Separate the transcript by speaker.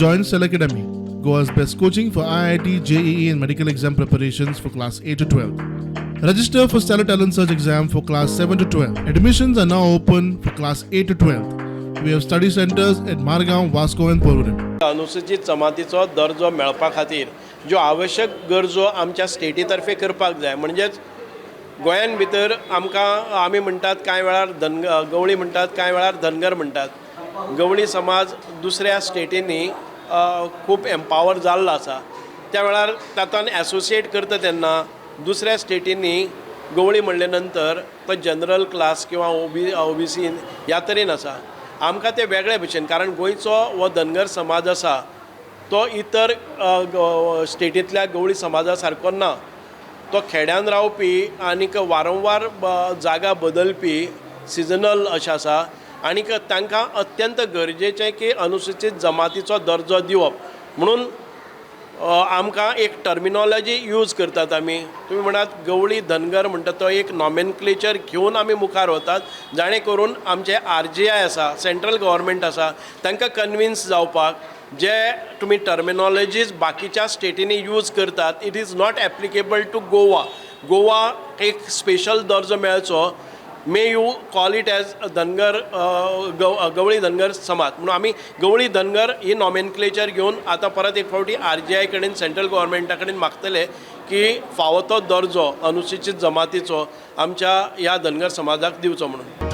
Speaker 1: Join Stellar Academy, Goa's best coaching for IIT, JEE, and medical exam preparations for class 8 to 12. Register for Stellar Talent Search exam for class 7 to 12. Admissions are now open for class 8 to 12. We have study centers at Margaon, Vasco, and Porvorim.
Speaker 2: अनुसूचित जमातीचो दर्जो मेळपा खातीर ज्यो आवश्यक गरजो आमच्या स्टेटी तर्फे करपाक जाय, म्हणजेच गोंयान भितर आमकां आमी म्हणटात कांय वेळार धन गवळी म्हणटात, कांय वेळार धनगर म्हणटात. गवळी समाज दुसऱ्या स्टेटींनी खूब एम्पावर जाल्लो आसा. त्या वेळार तातूंत एसोसिएट करता तेन्ना दुसऱ्या स्टेटींनी गवळी म्हणले नंतर तो जनरल क्लास किंवा ओबीसी ह्या तरेन आसा. आमकां ते वेगळे भशेन, कारण गोंयचो हो धनगर समाज आसा तो इतर स्टेटींतल्या गवळी समाजा सारको ना. तो खेड्यान रावपी आनीक वारंवार जागा बदलपी, सिजनल अशें आसा आनीक तांकां अत्यंत गरजेचें की अनुसूचित जमातीचो दर्जो दिवप. म्हणून आमकां एक टर्मिनॉलॉजी यूज करतात आमी. तुमी म्हणात गवळी धनगर म्हणटा तो एक नॉमेनक्लेचर घेवन आमी मुखार वतात, जाणे करून आमचे आरजीआय आसा, सेंट्रल गव्हर्मेंट आसा, तांकां कन्विन्स जावपाक जे तुमी टर्मिनॉलॉजीज बाकीच्या स्टेटींनी यूज करतात, it is not applicable to Goa. Goa एक स्पेशल दर्जो मेळचो, may you call it as Dhangar Gavli Dhangar समाज. म्हणून आमी गवळी धनगर ही नॉमेनक्लेचर घेवन आतां परत एक फावटी आरजीआय कडेन, सेंट्रल गव्हर्मेंटा कडेन मागतले की फावो तो दर्जो अनुसूचित जमातीचो आमच्या ह्या धनगर समाजाक दिवचो म्हणून.